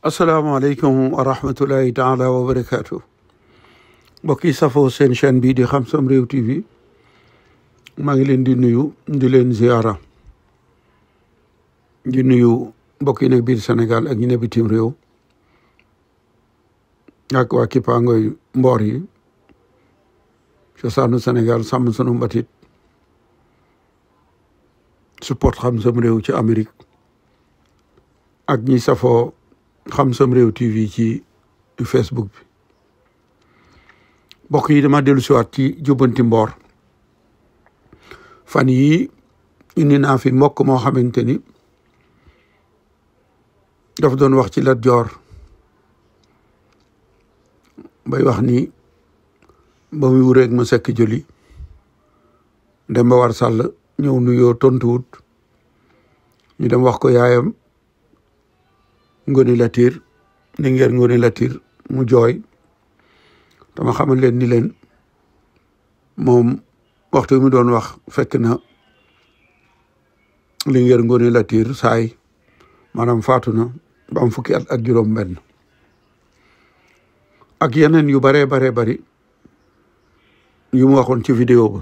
asalaamaaleykum wa rahmatullahi taala wa barakaatu mbokk yi safoo seen chaîne bii di Xam Sam Réew TV maa ngi leen di nuyu di leen ziara di nuyu mbokk yi nekk biir Sénégal ak ñi ne bitim réew ak waa kippaangoy mboor yi cosaanu Sénégal sàmm sunu mbatit support Xam Sam Réew ci Amérique ak ñi safoo Xam Sam Réew TV ci Facebook bi mbokk yi dama dellu siwaat ci jubbanti mboor fan yi indi naa fi mbokk moo xamante ni daf doon wax ci Lat Joor bay wax ni ba muy wureeg ma sekk joli Demba War Sàll ñëw nuyoo tontuwut ñu dem wax ko yaayam Ngoni Latir ni ngeen Ngoni Latir mu jooy dama xamal leen ni leen moom waxtu mi doon wax fekk na li ngeen Ngoni Latir saay maanaam faatu na ba am fukki at ak juróom benn ak yeneen yu baree bari yu mu waxoon ci vidéo ba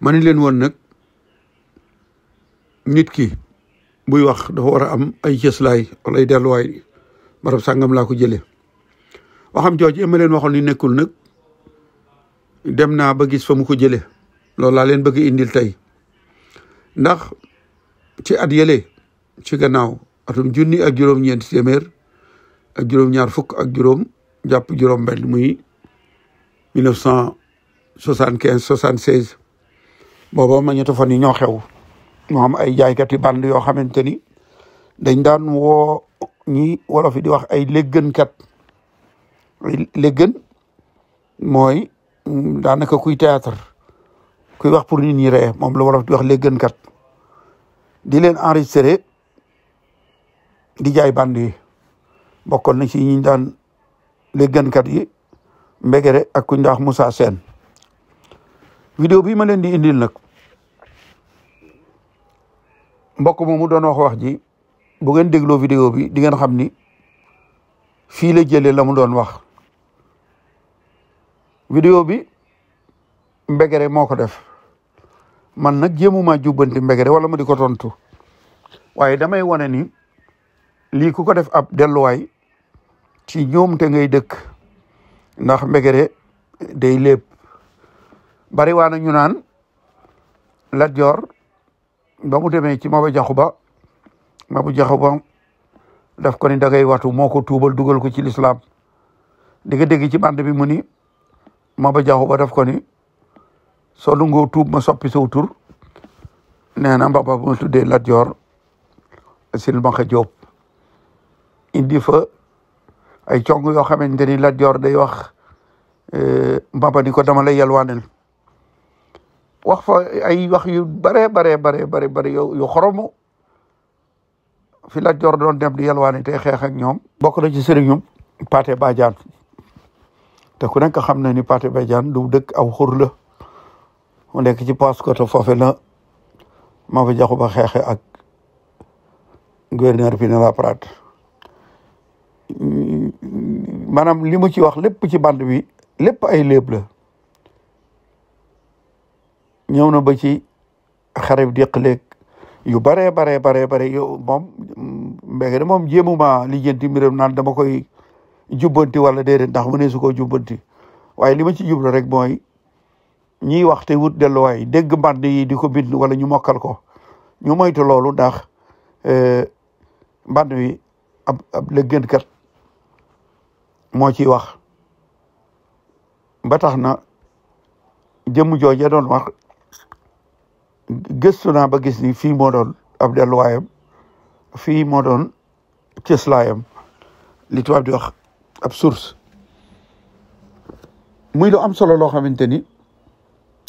ma ni leen woon nag nit ki buy wax dafa war a am ay cëslaay wala ay delluwaay barab sàngam laa ko jëlee waxam jooju ma leen waxoon ni nekkul nag dem naa ba gis fa mu ko jëlee loolu laa leen bëgg indil tey ndax ci at yële ci gannaaw atum junni ak juróom-ñeenti téeméer ak juróom-ñaar fukk ak juróom jàpp juróom benn muy 1975 76 booba ma ñetti fan yi ñoo xew moo am ay jaaykati band yoo xamante ni dañ daan woo ñi wolof yi di wax ay léggënkat ay léggën mooy daanaka kuy théâtre kuy wax pour nit ñi ree moom la wolof di wax léggënkat di leen enregistré di jaay band yi bokkoon na ci ñi daan léggënkat yi Mbegere ak kuñ daax Moussa Sène vidéo bi ma leen di indil nag mbokk moomu doon wax ji bu ngeen dégloo vidéo bi di ngeen xam ni fii la jëlee la mu doon wax vidéo bi Mbegere moo ko def man nag jéemuma jubbanti Mbegere wala ma di ko tontu waaye damay wane ni lii ku ko def ab delluwaay ci ñoom te ngay dëkk ndax Mbegere day lépp bari waa na ñu naan Lat Joor ba mu demee ci Maba Jaxu Ba daf ko ni da ngay watu moo ko tuubal dugal ko ci lislaam di nga dégg ci band bi mu ni Maba Jaxu Ba daf ko ni soo nangoo tuub ma soppi saw tur nee na mbaba bu ma tuddee Lat Joor Silmaxa Jóob indi fa ay cong yoo xamante ni Lat Joor day wax mbaba ni ko dama lay yalwaanel wax fa ay wax yu bare yu xoromu fi Lat Joor doon dem di yalwaane te xeex ak ñoom bokk na ci sëriñum Pathé Badiane te ku nekk xam na ni Pathé Badiane du dëkk aw xur la mu nekk ci Paoskoto foofe la Maba Jaxu Ba xeexe ak gouverneur Pinet-Laprade maanaam li mu ci wax lépp ci band bi lépp ay léeb la ñëw na ba ci xareb déqaleeg yu bare yow moom Mbegere moom jéemuma lijjanti mbiram naan dama koy jubbanti wala déedéet ndax mu ne su ko jubbanti waaye li ma ci jublu rek mooy ñiy wax te wut delluwaay dégg mband yi di ko bind wala ñu mokkal ko ñu moytu loolu ndax mband wi ab lëggënkat moo ciy wax ba tax na jëmm jooje doon wax gëstu naa ba gis ni fii moo doon ab delluwaayam fii moo doon cëslaayam li tubaab di wax ab source muy lu am solo loo xamante ni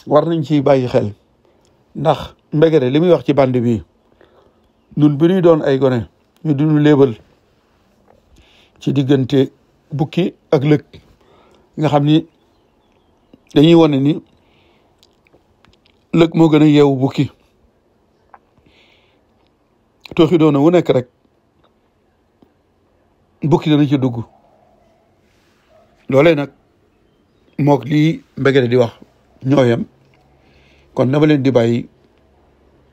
war nañ ciy bàyyi xel ndax Mbegere li muy wax ci band bi ñun bi ñuy doon ay gone ñu duñu léebal ci diggante bukki ak lëg nga xam ni dañuy wane ni lëg moo gën a yeewu bukki tooxi doona wu nekk rek bukki dana ci dugg loolee nag mook lii Mbegere di wax ñooyam kon dama leen di bàyyi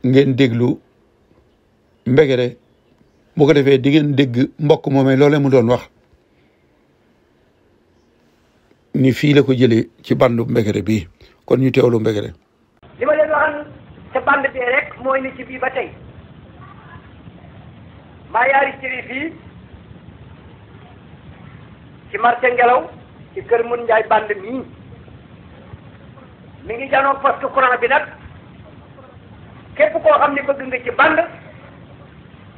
ngeen déglu Mbegere bu ko defee di ngeen dégg mbokk moomee loolee mu doon wax ni fii la ko jëlee ci bandu Mbegere bii kon ñu teewlu Mbegere. li ma leen waxal ca band bi rek mooy ni ci bii ba tey maa yaari cëri fii ci marché Ngelaw ci kër Mun Njaay band mii mi ngi janoog poste courant bi nag képp koo xam ne bëgg nga ci band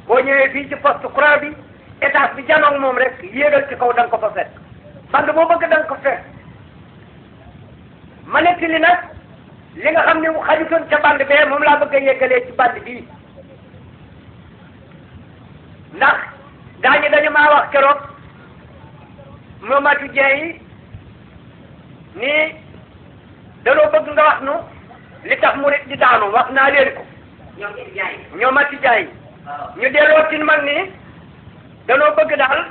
boo ñëwee fii ci poste courant bi étage bi janoog moom rek yéegal ci kaw da nga ko fa fekk band boo bëgg da nga ko fekk ma nekk li nag li nga xam ne xajutoon ca band bee moom laa bëgg a yeggalee ci band bii ndax daañu dañu maa wax keroog Momadou Dieng nii danoo bëgg nga wax nu li tax murit di daanu wax naa leen ko ñoom Mati Diaye ñu delloo ci mag ni danoo bëgg daal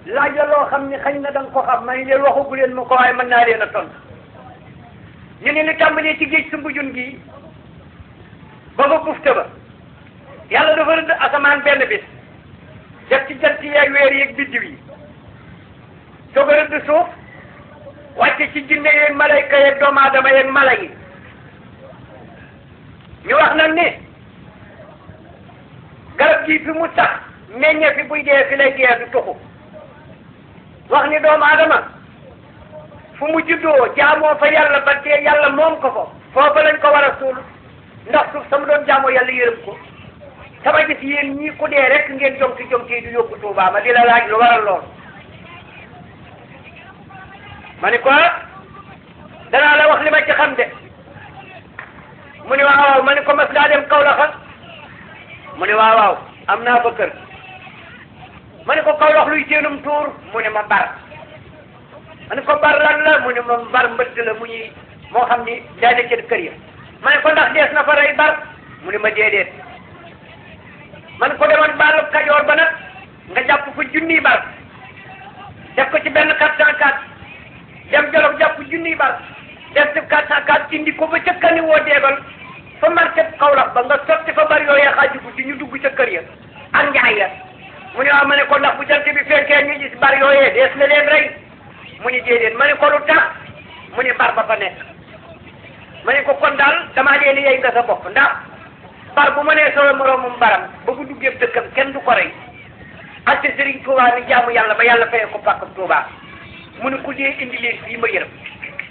laaj la loo xam ni xëy na da nga ko xam ma ni leen waxagu leen ma ko waaye mën naa leen a tontu ñu ni li tàmbalee ci géej Sumbujun gi ba ba bufte ba yàlla dafa rëdd asamaan benn bis def ci jant yeeg weer yeeg biddiw yi soog a rëdd suuf wàcce ci jinne yeeg malayka yeeg doomu aadama yeeg mala yi ñu wax nag ni garab gi fi mu tax meññe fi buy dee fi lay dee du tuxu wax ni doomu aadama fu mu juddoo jaamoo fa yàlla ba dee yàlla moom ko fa foofa lañ ko war a suul ndax suuf sama doon jaamoo yàlla yërëm ko sama gis yéen ñii ku dee rek ngeen jonki du yóbbu Tuubaa ma di la laaj lu waral lool ma ni ko danaa la wax li ma ci xam de mu ni waaw ma ni ko mas daa dem Kawlax mu ni waaw am naa fa kër ma ni ko Kawlax luy seenum tuur mu ni ma bar ma ni ko bar lan la mu ni ma bar mbëtt la mu ñuy moo xam ni daa ne ci kër ya ma ni ko ndax dees na fa rey bar mu ni ma déedéet ma ni ko demoon baalu Kajoor ba nag nga jàpp fa junniy bar def ko ci benn 404 dem Jolof jàpp junniy bar def ci 404 indi ko ba ca kani woo deebal fa marché Kawlax ba nga sotti fa bari yooyee xaaju guddi ñu dugg ca kër ya ak njaay ya mu ne waaw ma ne ko ndax bu jant bi fekkee ñu gis bar yooyee dees na leen rey mu ni déedéet ma ne ko lu tax mu ni bar ba fa nekk ma ne ko kon daal damaa leen yey nga sa bopp ndax bar bu ma nee solo moroomum baram ba bu duggee dëkkam kenn du ko rey ak Sëriñ Tuubaa ni jaamu yàlla ba yàlla fayee ko pàkkam Tuubaa mu ni ku dee indi leen fii ma yërëm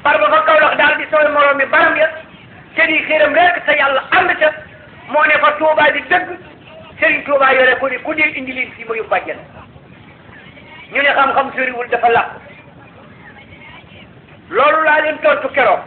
bar ba fa Kawlax daal di solo moroomi baram ya te di xëram rek sa yàlla ànd ca moo ne fa Tuubaa di dëgg Sëriñ Tuubaa yore ko ni ku dee indi leen fii ma yóbbu àjjana ñu ne xam-xam soriwul dafa làqu loolu laa leen tontu keroog